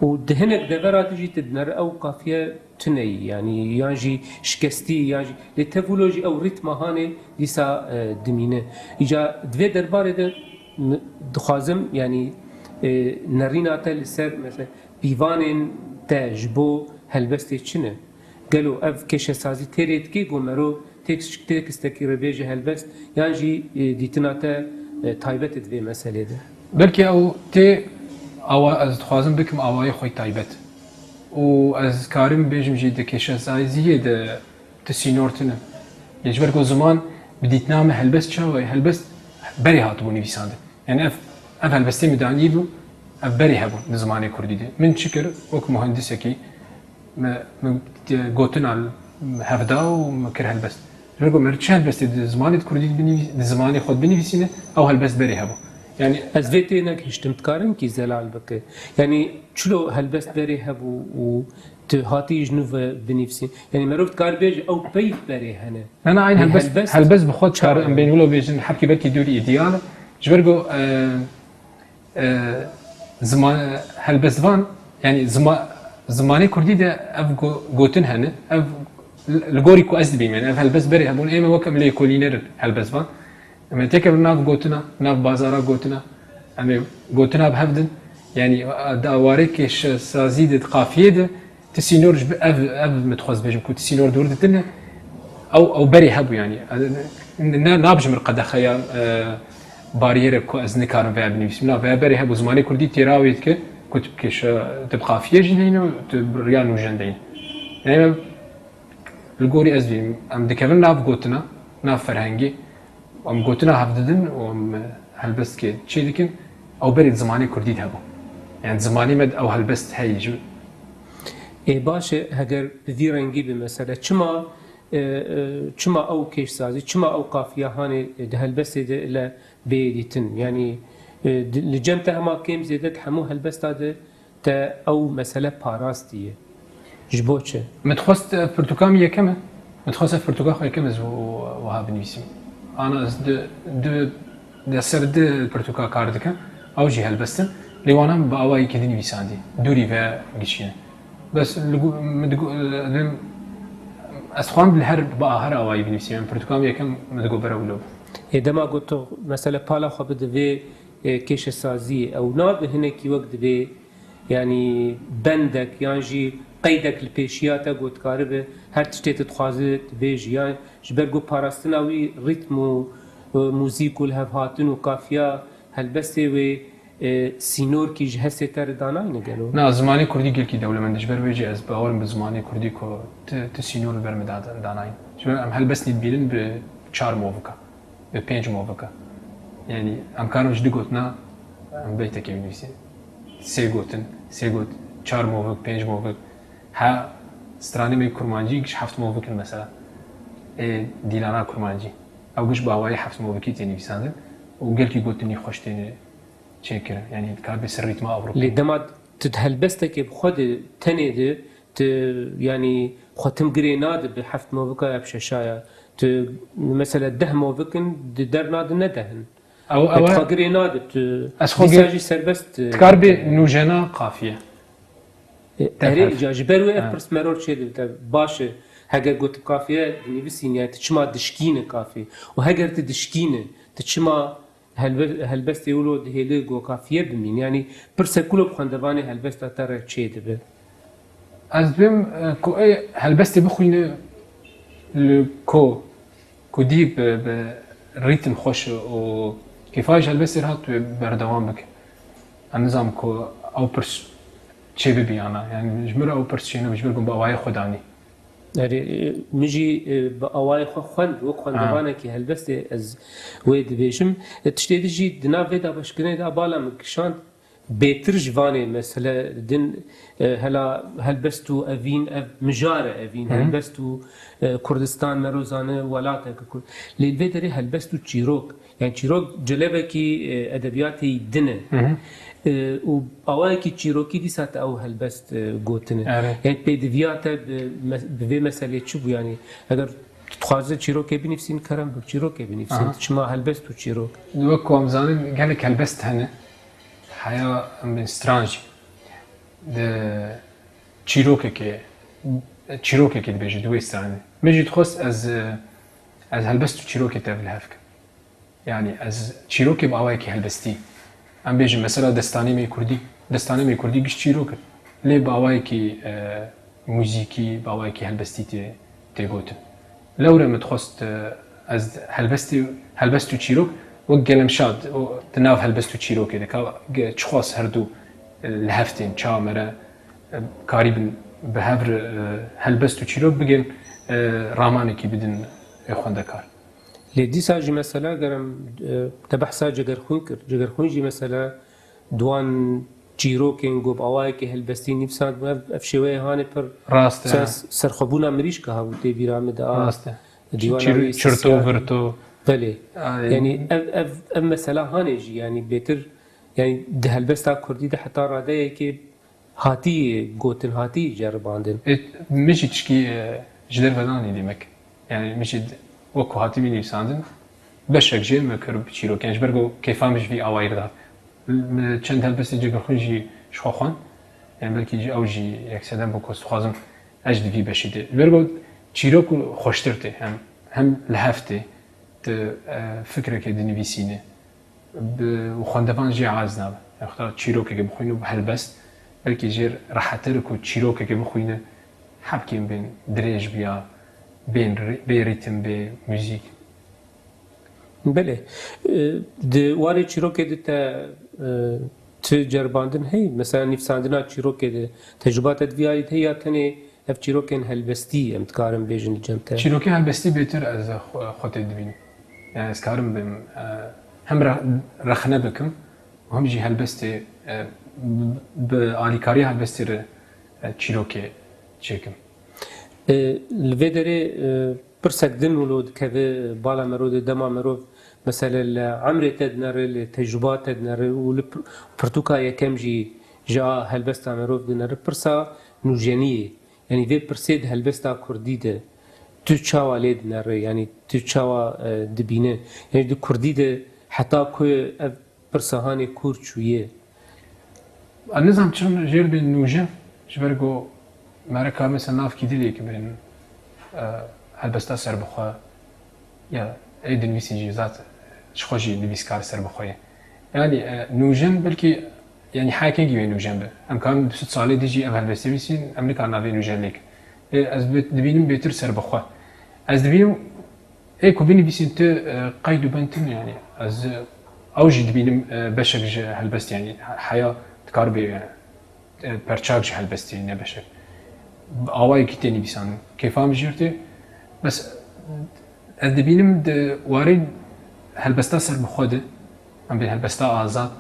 û di hinek devera de jî tu dinere ew qafiye tune ye, yanî yan jî şikestî, yan jî, lê tev wilo jî ew rîtma hanê dîsa, e, dimîne. Îca di vê derbarê de m-, dixwazim, yanî, e, nerîna te li ser, mesela, pîvanên te ji bo helbestê çi ne? Gelo ev kêşesazî tê rê dikê ku mero têks-, têkstekî re bêje helbest, yan jî, e, dîtina te, e, taybet e di vê meselê de? Belkî ew tê awa ez dixwazim bikim awayê xwe taybet. Û ez karim bêjim jî di kêşesaziyê de ti sînor tune. Lê ji ber ku ziman bi dîtina me helbest çawa ye? Helbest berê hatibû nivîsandin. Yani ev, ev helbestê min danî bû, ev berê hebû di zimanê kurdî de. Min çi kir? Wek muhendisekî me, me gotina hevda û me kir helbest. Ji ber ku me çi helbestê di zimanê kurdî de binivî-, di zimanê xwe de binivîsîne, ew helbest berê hebû. Yani Ez vê tê negihiştim, dikarin kî zelal bike. Yani çilo helbest berê hebû û tu hatî ji nû ve binivîsî? Yani merov dikar bêje ew peyv berê hene. Na, na, eyn Lê helbest, helbest helbest bi xwe dikar çawa em ye? Bên wilo bêjin, hebkî belkî dûrî îdîal. Ji ber ku, e, e, ziman, helbestvan, yani zima-, zimanê kurdî de ev go-, gotin hene, ev li, li gorî ku ez dibînim, yani ev helbest berê hebûn, ê me wek em lêkolîner in, helbestvan. Em ê têkevin nav gotina, nav bazara gotina, em ê gotina bi hev din, yani di awarê kêşesazî de, di qafiyê de, Ti sînor ji bi-, ev, ev min dixwest bêjim ku ti sînor dûr ditine, ew, ew berê hebû, yanî. Ne, nabijim qedexe ya, e, bariyerek ku ez nikarim veya binivîsim. Na, veya berê hebû, zimanê kurdî têra wê dike ku tu bi kêşe, tu bi qafiyê jî deyne, tu bi riya nûjen deyne. Yani, li gorî ez bînim, em dikevin nav gotina, nav ferhengê, Em gotina hev didin û em helbestkê çê dikin, ew berê di zimanê kurdî de hebû. Yani zimanê me de ew helbest heye jî. Ê, baş e, heger bi vî rengî bi mesele. Çima, e, e, çima ew kêşsazî, çima ew qafiya hanê, e, di helbestê de le bê dîtin? Yani, e, di, li cem te hema kêm zêde di hemû helbesta de te ew mesele parastiye. Ji bo çi? Min dixwest ev pirtûka min yekem e. Min dixwest ev pirtûka xwe yekem ez wi-, wiha binivîsim. Ana ez di, di, di ser di pirtûka kar dikim. Ew jî helbest in. Lê wana min bi awayekî din nivîsandî. Dûrî ve gişîne. Bes li gu-, min digu-, li, ez dixwam li her, bi her awayî binivîsim. Em pirtûka min yekem min digot bere wilo. Ê, dema got tu mesele pala xwe bide vê, e, kêşesaziyê, ew nabe hinekî wek divê, yanî bendek yan jî qeydek li pêşiya te ku dikaribe her tiştê tu dixwaze tu bêjî. Yan ji ber ku parastina wî rîtm û, e, muzîk û lihevhatin û kafiya helbestê wê, e, sînorkî ji hestê te re danayne gelo? Na, zimanê kurdî gelkî dewlemend e. Ji ber wê jî ez bawer im bi zimanê kurdî ku ti, ti sînor li ber min da, danayîn. Ji ber em helbestî dibînin bi çar movika, bi pênc movika. Yanî em karin ji du gotina em beytekê binivîsîn. Sê gotin, sê got, çar movik, pênc movik. Ha, stranê me kurmancî giş heft movik in mesela. Ê Dîlana Kurmancî. Ew giş bi awayî heft movikî tê nivîsandin û gelkî gotinî xweş têne çêkirin. Yanî dikar bê ser rîtma Ewropî. Lê dema tu di helbestekê bi xwe de, tenê de, tu, yanî xwe tim girê nade bi heft movika ya bi şeşa ya. Tu, mesela deh movik in, di der nadin ne deh in. Ew, ew, xwe girê nade tu. Ez xwe dîsa gir-, jî serbest, e, dikar bê nûjena kafiye. E, Te erê, hef. Ca ji ber wê ev Ha. pirs meror çê dibite. Baş e, heger got tu kafiye dinivîsîne, tu çima dişkîne kafî? Û heger tu dişkîne, tu çima helbe-, helbestê wilo dihêli go kafiye bimîn? Yanî pirsek wilo bi xwendevanê helbesta te re çê dibe? Ez dibêm, e, ku ê helbestê bixwîne li ku, ku dî bi, bi rîtim xweş û kêfa ji helbestê re hat wê berdewam bike. Em nizam ku ew pirs çê bibî yana. Yani ji min re ew pirs çê nebe, ji ber ku bi awayê xwe danî. Erê, e, min jî, e, bi awayê xwe xwend, wek xwendevanekî helbestê ez wê dibêjim. E, tiştê din jî di nav vê dabeşkirinê de bala min kişand, bêtir ji vanê mesele din, e, hela helbest û evîn, ev mijar e evîn, Hı hı. helbest û, e, Kurdistan, mero zane, welatek Kurd. Lê li vê derê helbest û çîrok, yani çîrok celebekî, e, edebiyatê din e. Hı hı. E, û awayekî çîrokî dîsa te ew helbest, e, gotine. Evet. Yani pêdiviya te bi, me-, bi vê meselê çi bû? Yani eger tu dixwaze çîrokê binivîsîn, kerem bi çîrokê binivîsîn. Aha. Çima helbest û çîrok? Wek ku em zanin gelek helbest hene. Heya em bên stran jî. Di çîrokekê, çîrokekê dibêje di wê stranê. Min jî dixwest ez, ez helbest û çîrokê tev li hev kim. Yani ez çîrokê bi awayekî helbestî. Em bêjin mesela destanê me kurdî. Destanê me kurdî giş çîrok in. Lê bi awayekî, e, muzîkî, bi awayekî helbestî tê, tê gotin. Lewre min dixwest, e, ez helbestê, helbest û çîrok wek Gelemşad, o di nav helbest û çîrokê de ka ge-, çiqas her du, e, li hev tên, çawa me re, e, karîbin bi hev re, e, helbest û çîrok bigên, e, ramanekî bidin ê xwendekar. Lê dîsa jî mesela ger em, e, te behsa Cegerxwîn kir. Cegerxwîn jî mesela di wan çîrokên ku bi awayekî helbestî nivîsandibû, ev, ev şêweyê hanê pir Rast e. ser-, serxwebûna mirîşka hebû tê bîra min de. A, Rast e. dîwana Çir-, wî çirto, sisya. virto. Belê. Ay. Yanî ev, ev, ev mesela hanê jî, yanî bêtir, yanî di helbesta kurdî de heta radeyekê hatî gotin, hatî ceribandin. E, min jî tişkî, e, ji derve danî demek. Yani min jî d-, wek ku hatî min nivîsandin, beşek jê min kir bi çîrok. Yani ji ber ku kêfa min ji vî awayî re dihat. Min çend helbestê Cegerxwîn jî ji xwe xwend. Yani belkî jî ew jî yek sedem bû ku ez dixwazim ez ji di vî beşî de. Ji ber ku çîrok xweştir tê. Hem, hem li hev tê. Tu, e, fikrekê dinivîsîne. Bi, û xwendevan jê aciz nabe. Wexta çîrokekê bixwîne û bi helbest, belkî jê rehetir ku çîrokekê bixwîne, hebkên bên dirêj biya, bên rî-, bê rîtim, bê muzîk. Belê. E, di warê çîrokê de te, e, tu ceribandin heyî? Mesela nivîsandina çîrokê de tecrûba te di vî alî de heye ya tenê ev çîrokên helbestî, em dikarin bêjin li cem te? Çîrokên helbestî bêtir ez xwe, xwe tê dibînim. Yani ez karim bim, e, hem re-, rexne bikim û hem jî helbestê, e, bi, bi alîkariya helbestê re, e, çîrokê çêkim. E, li vê derê, e, pirsek din wilo dikeve bala mero de, dema merov mesele li emrê te dinere, li tecrûba te dinere û li pir-, pirtûka yekem jî ji a helbesta merov dinere, pirsa nûjeniyê. Yanî vê pirsê di helbesta kurdî de tu çawa lê dinere, yanî tu çawa, e, dibîne? Yanî di kurdî de heta ku ev pirsa hanê kûr çûye? Ez nizam çi jêr bên nûjen, ji ber ku me re kar mesela nav kî dilê ki bên, e, helbesta serbixwe ya ê dinivîsîn jî zat ji xwe jî nivîskar serbixwe ye. Yanî, e, nûjen belkî Yanî heke gî wê nûjen be. Em karin bi sed salê dî jî ev helbestê bîsîn, em nikarin navê nûjen lêkin. Ê, ez bi-, dibînim bêtir serbixwe. Ez dibînim, ê ku binivîsîn tu, e, qeyd û bend tune, yanî ez, e, ew jî dibînim, e, beşek ji helbestê, yanî he-, heya dikar bê, e, e, perçak ji helbestê, ne beşek. Bi awayekî tê nivîsandin. Kêfa min jê tê. Bes ez dibînim di warê helbesta serbixwe de, em bê helbesta azad,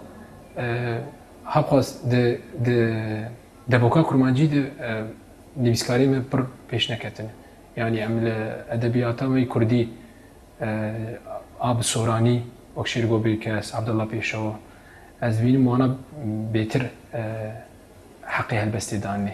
e, hewqas di, di devoka kurmancî de, e, nivîskarê me pir pêş neketine. Yanî em li edebiyata me kurdî, e, a bi soranî, wek Şêrgo Bêkes, Abdullah Pêşewa, ez dibînim wana bêtir, e, heqê helbestê danê.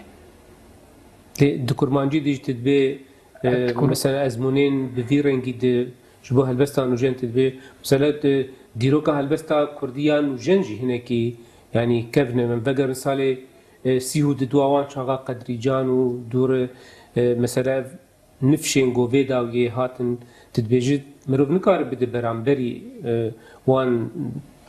Lê di kurmancî de jî tu dibê, e, Di kur- mesela ezmûnên bi vî rengî de ji bo helbesta nûjen tu dibê, mesela di dîroka helbesta kurdî ya nûjen jî hinekî, yanî kevne min vegerin salê, e, sî û du dua wan çaxa Qedrîcan û dûre, e, mesela ev nifşên ku vê dawiyê hatin, tu dibêjî, mirov nikare bide beramberî, e, wan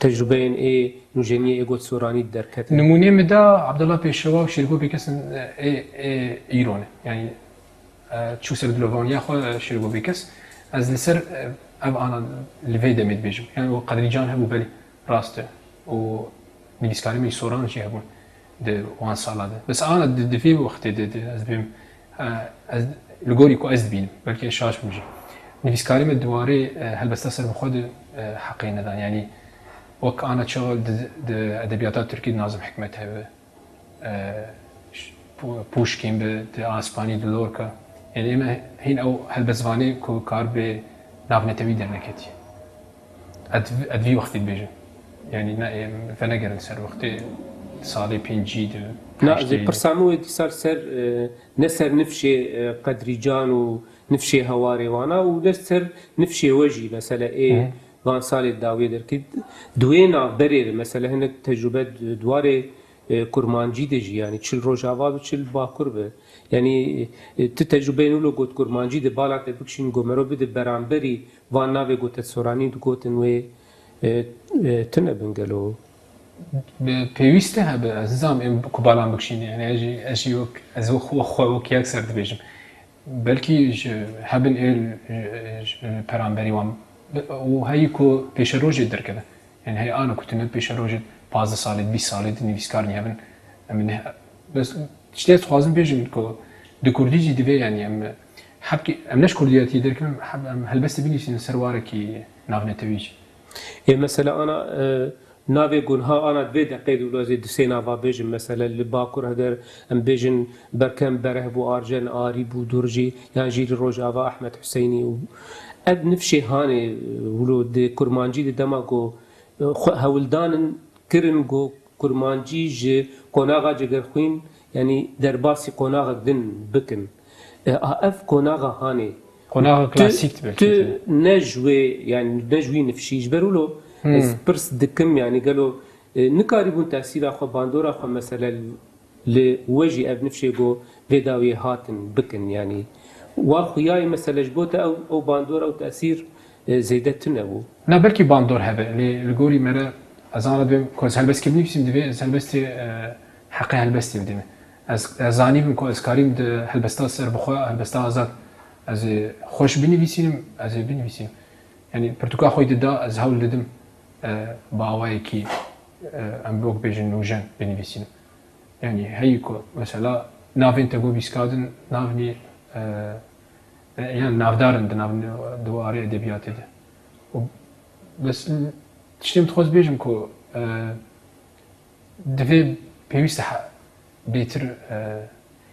tecrubeyên ê nûjeniyê ê got soranî derketin. Nimûnê min da Abdullah Pêşewa û Şêrgo Bêkes in, e, ê, ê îro ne. Yanî, e, çû ser dilovaniya xwe, e, Şêrgo Bêkes. Ez li ser, e, ev ana li vê demê dibêjim. Yanî, o Qedrîcan hebû belê. Rast e. Û nivîskarê me soran jî hebûn di wan sala de. Bes ana di, di vê wextê de, de ez dibêm, e, ez, li gorî ku ez dibînim, belkî ez şaş bim jî. Nivîskarê me di warê, e, helbesta serbixwe de, e, heqê nedan. Yanî wek ana çawa di, di edebiyata tirkî de Nazım Hikmet hebe, e, ş-, Pu-, Puşkin bi, di Aspanî, di Lorca. Yanî ême hîn ew helbestvanê ku kar bi navnetewî derneketî. Ed, ed vî wextî dibêjim. Yanî ne, ê, venegerin ser wextê salê pêncî de, Na, heştê de. Pirsa min wê dîsa li ser, e, ne ser nifşê, e, Qedrîcan û nifşê hewarê wana û ne ser nifşê we jî, mesele ê Hı. van salê dawiyê derkî. Di wê navberê de, mesele hinek tecrube di, di warê, e, kurmancî de jî, yanî çi li Rojava bi, çi li Bakur bi. Yanî, e, tu tecrubeyên wilo got kurmancî de bala te bikişîn, go mero bide beramberî van navê gote soranî digotin wê, e, e, tune bin gelo. Bi pêwîst e hebe, ez nizam em ku balan bikişîne. Yanî ez jî, ez jî wek, ez wek xwe, xwe wek yek ser dibêjim. Belkî ji hebin êl, ji, ji peramberî wan û heyî ku pêşerojê derkeve. Yanî hey ana ku tune pêşerojê pazdeh salê, bîst salê di nivîskar nî hebin. Em ne, bes tiştê ez dixwazim bêjim ku di kurdî jî divê, yanî em hebkî, em ne ji kurdiyatî derkevin, em heb-, em helbestê binivîsînin ser warekî navnetewî jî. Ê, mesela ana, e, navê gunha ana di vê deqê de wilo ez ê du sê nava bêjim, mesela li Bakur heger em bêjin Berkem Bereh bû, Arjen Arî bû, Durjî, yan jî li Rojava Ahmet Huseynî û ev nifşê hanê, e, wilo di kurmancî de dema ku, e, xwe hewldanin kirin ku kurmancî ji qonaxa Cegerxwîn, yanî derbasî qonaxek din bikin. E, a, ev qonaxa hanê. Qonaxa Tu, klasîk belkî tu tê. ne ji wê, yanî ne ji wî nifşî, ji ber wilo Hmm. ez pirs dikim, yanî gelo, e, nikarîbûn tesîra xwe, bandora xwe, mesele li we jî ev nifşê go vê dawiyê hatin bikin, yanî wa xuyayê mesele ji bo te ew, ew bandor, ew tesîr, e, zêde tune bû. Na belkî bandor hebe, lê li gorî me re ez ana dibêm ku ez helbestkê binivîsim, divê ez helbestê, e, heqê helbestê bidîme. Ez, ez zanîbim ku ez karîm di helbesta serbixwe, helbesta azad, ez ê xweş binivîsînim, ez ê binivîsînim. Yanî pirtûka xwe dida, ez hewl didim, e, bi awayekî, e, em wek bêjin nûjen binivîsînim. Yanî heyî ku mesela navên te got bîskadin navnî, e, e, yan navdar in di nav, di warê edebiyatê de. Û bes tiştê min dixwest bêjim ku, e, divê pêwîst e he-, bêtir, e,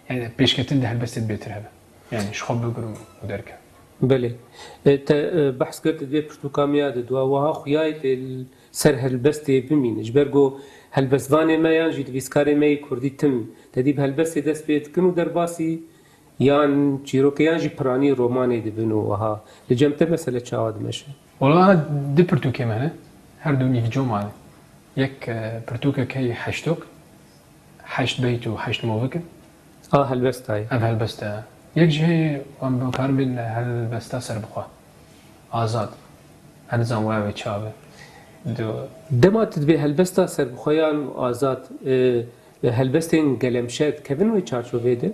yanî pêşketin di helbestê de bêtir hebe. Yanî ji xwe bigirim û derkevim. Belê. E, te, e, behs kir, tu divê pirtûka me ya de dua wiha xuyayê tê l-, ser helbestê bimîne. Ji ber ku helbestvanê me yan jî nivîskarê me yê kurdî tim tedî bi helbestê dest pê dikin û derbasî yan çîrokê yan jî piranî romanê dibin û wiha. Li cem te mesele çawa dimeşe? Wala ana du pirtûkê me ne. Her du nîvco mane. Yek, e, pirtûkek heye heştok, heşt beyt û heşt movik in. A helbesta ye. Ev helbesta ye. Yek jî heye em bikarin bên helbesta serbixwe. Azad. Ez nizam waya wê çawa be. Dema tu dibê helbesta serbixweyan û azad, e, helbestên gelemşe dikevin wê çarçoveyê de?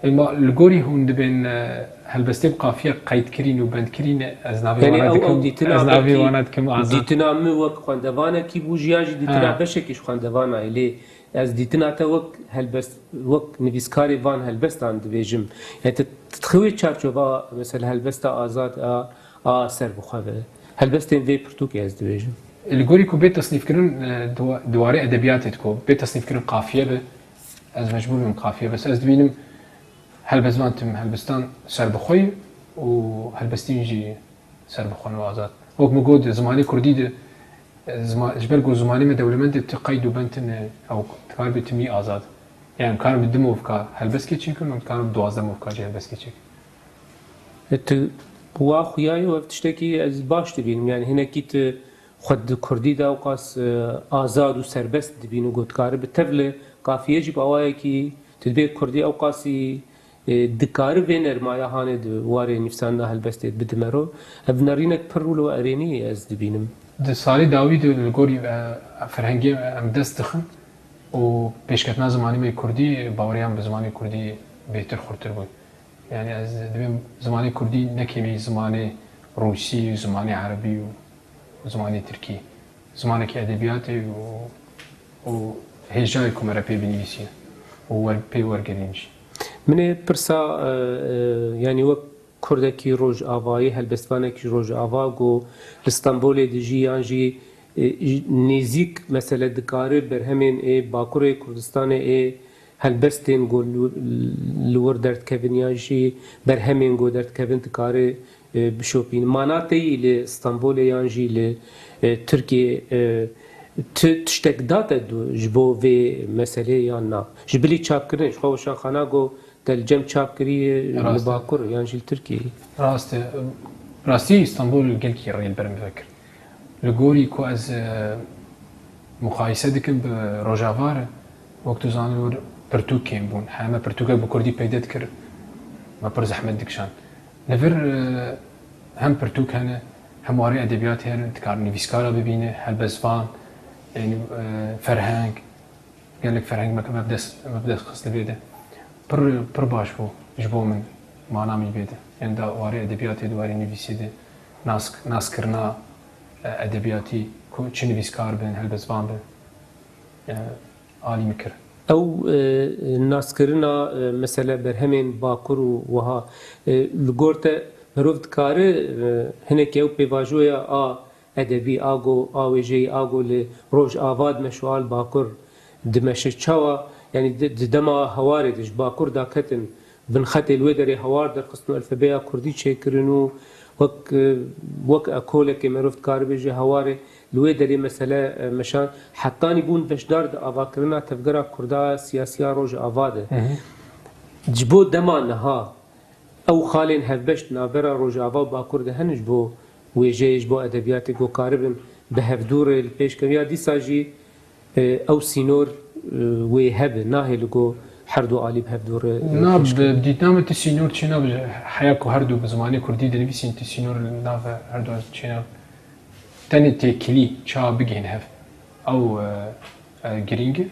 Ema li gorî hûn dibên, e, helbestên qafiye qeydkirîn û bendkirîn, ez navê Yanî wana ew, ew dikim, dîtina ez navê belkî wana dikim azad. Dîtina min wek xwendevanekî bû, jiyan jî dîtina Ha. beşekî ji xwendevanayê. Lê ez dîtina te wek helbest, wek nivîskarê van helbestan dibêjim. Yani tu, tu dixî wê çarçova, mesela helbesta azad a, a serbixwe ve. Helbestên vê pirtûkê ez dibêjim. Li gorî ku bê tesnîfkirin, e, di wa-, di warê edebiyatê de ku bê tesnîfkirin qafiye be, ez mecbûr bim qafiye be. Ez dibînim helbestvan tim, helbestan serbixwe ye û helbestîn jî serbixwe û azad. Wek min got, di zimanê kurdî de, e, zima-, ji ber ku zimanê me dewlemend e, ti qeyd û bend tune, ew dikaribê timî azad. Yani em karin bi du movka helbestê çêkin û em karin bi duwazdeh movka jî helbestê çêkin. E, tu wa xuya ye û ev tiştekî ez baş dibînim. Yani hinekî tu xwe di kurdî de ewqas, e, azad û serbest dibînî, ku dikarî bi tevlî qafiyê jî bi awayekî tu dibê kurdî ewqasî, e, dikarî vê nermaya hanê di warê nivîsandina helbestê bide mero. Ev nerînek pir rûl û erênî ye ez dibînim. Di salê dawî de li gorî, e, ferhengê em dest dixin û pêşketina zimanê me kurdî, baweriyan bi zimanê kurdî bêhtir xurtir bû. Yani ez dibêm zimanê kurdî ne kêmî zimanê rûsî, zimanê erebî û zimanê tirkî. Zimanekî edebiyatê û, û hêjayê ku me re pê binivîsîne û wer, pê wergerîn jî. Min ê pirsa, e, e, yani wek kurdekî rojavayî, helbestvanekî rojava ku li Stenbolê dijî yan jî, e, nêzîk mesele dikare berhemên ê Bakurê Kurdistanê ê helbestên ku li, li wir derdikevin yan jî berhemên ku derdikevin dikare, e, bişopîn. Mana te yî li Stenbolê yan jî li, e, Tirkiyê, e, ti tiştek da te du ji bo vê meselê yan na? Ji bilî çapkirinê, ji xwe weşanxana ku te li cem çap kirî, e, li Rast e. Bakur yan jî li Tirkiyeyê? Rast e. Rastî Stenbol gelkî rê li ber min vekir. Li gorî ku ez, e, muqayese dikim bi Rojava re, wek tu zanî wir pirtûk kêm bûn. Heme pirtûkek bi kurdî peyde dikir, me pir zehmet dikişand. Li vir, e, hem pirtûk hene, hem warê edebiyatê hene, dikar nivîskara bibîne, helbestvan, yani, e, ferheng, gelek ferheng me, me bi dest, me bi dest xist li vê de. Pir, pir baş bû ji bo min mana min bê de. Yani da warê edebiyatê de, warê nivîsê de, nas, naskirina, e, edebiyatî, ku çi nivîskar bin, helbestvan bin, e, alî min kir. Ew, e, naskirina, e, mesele berhemên Bakur û wiha, e, li gor te merov dikare, e, hinek ew pêvajoya a edebî, a go, a wêjeyî, a go li Rojava dimeşe û a li Bakur dimeşe. Çawa? Yani di, di dema hewarê de ji Bakur daketin, binxetê li wê derê hewar derxistin û alfebeya kurdî çêkirin û wek, e, wek ekolekê merov dikare bêje hewarê li wê derê mesele, e, meşan. Hetanî bûn beşdar di avakirina tevgera kurda siyasiya Rojava de. Hı hı. Ji bo dema niha, Ew xalên hevbeş di navbera Rojava û Bakur de hene ji bo wêjeyê, ji bo edebiyatê ku karibin bi hevdû re li pêş kevin. Ya dîsa jî, e, ew sînor, e, wê hebe, nahêle ku her du alî bi hevdû re, e, Na, pêş bi kevin. Dîtina min ti sînor çênabe, heya ku her du bi zimanê kurdî dinivîsîn, ti sînor li nav her du çênabe. Tenê têkilî çawa bigihên hev, ew, e, e, girîng e.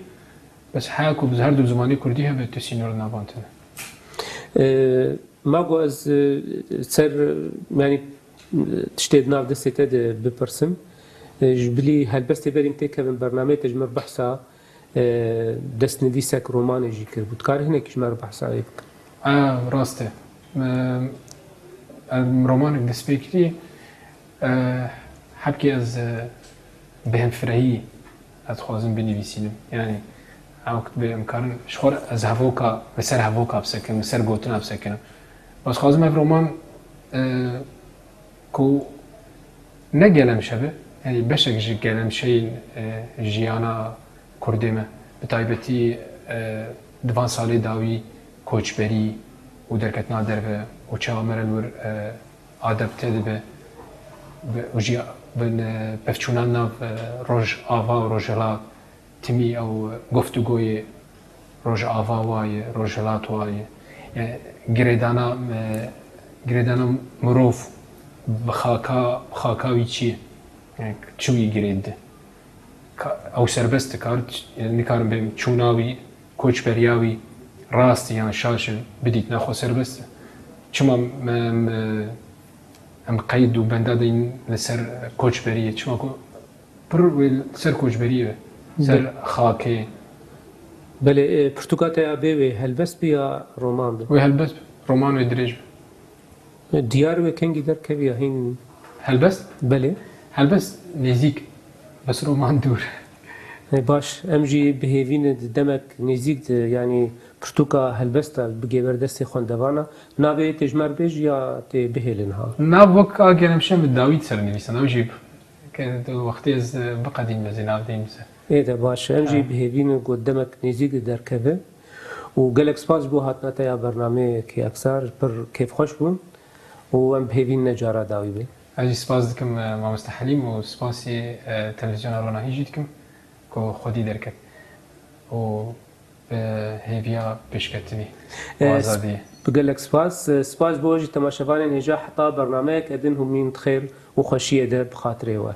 Bes heya ku bi her du zimanê kurdî hebe, tu sînor li nav wan tune. E, ma ku ez, e, ser, e, yanî, e, tiştê di nav destê te de bipirsim. E, ji bilî helbestê berî em têkevin bernameyê te ji me re behsa, e, destnivîsek romanê jî kiribû. Dikarî hinekî ji me re behsa wê bikî? E, rast e. E, em romanek destpê kiriye. E, hebkê ez, e, bi hemfirehî ez dixwazim binivîsînim. Yani, ew wextê em karin, ji xwe re ez hevoka, li ser hevoka bisekinim, li ser gotina bisekinim. Ez dixwazim ev roman, e, ku ne gelemşe be, yani beşek ji gelemşeyên, e, jiyana Kurdê me, bi taybetî, e, di van salê dawî koçberî û derketina derve û çawa me re li wir, e, adapte dibe, bi, û jî bi, e, pevçûna nav, e, Rojava û Rojhilat, timî ew guftûgoyê Rojava wa ye, Rojhilat wa ye. Yani girêdana, e, girêdana mirov bi xaka, bi xaka wî çi ye? Yani çi wî girê dide? Ka-, ew serbest e, kar, yani nikarin bê çûna wî, koçberiya wî, rast e yan şaş e, bidîtina xwe serbest e. Çima me, me, em qeyd û benda deyin li ser koçberiyê? Çima ku pir wê li ser koçberiyê be, ser xakê. Belê, e, pirtûka te ya bê wê helbest bi ya roman bi? Wê helbest bi. Roman wê dirêj bi. E, diyar wê kengî derkeviya hîn? Helbest? Belê. Helbest nêzîk. Bes roman dûr. E, baş, em jî bi hêvî ne di demek nêzîk de, yanî pirtûka helbesta bigê ber destê xwendevana. Navê tê ji me re bêj ya tê bihêlin ha? Nav wek a geremşem bi dawî ser nivîsan. Ew jî ke tu wextê ez, e, biqedînim ez ê nav deyim ser. Ê de baş. Em jî Ha. bi hêvî ne ku demek nêzîk de derkeve. Û gelek spas ji bo hatina te ya bernameyê Kêyaksar, pir kêfxweş bûn. Û em bi hêvî ne cara dawî be. Ez jî spas dikim, e, mamoste Helîm û spasî, e, televîzyona Ronahî jî dikim ku xwedî derket. Û bi hêviya pêşketinî û E, azadiyê. Bi gelek spas. E, spas ji bo jî temaşevanên hêja heta bernameyeke din hûmîn di xêr û xweşiyê de bi xatirê we.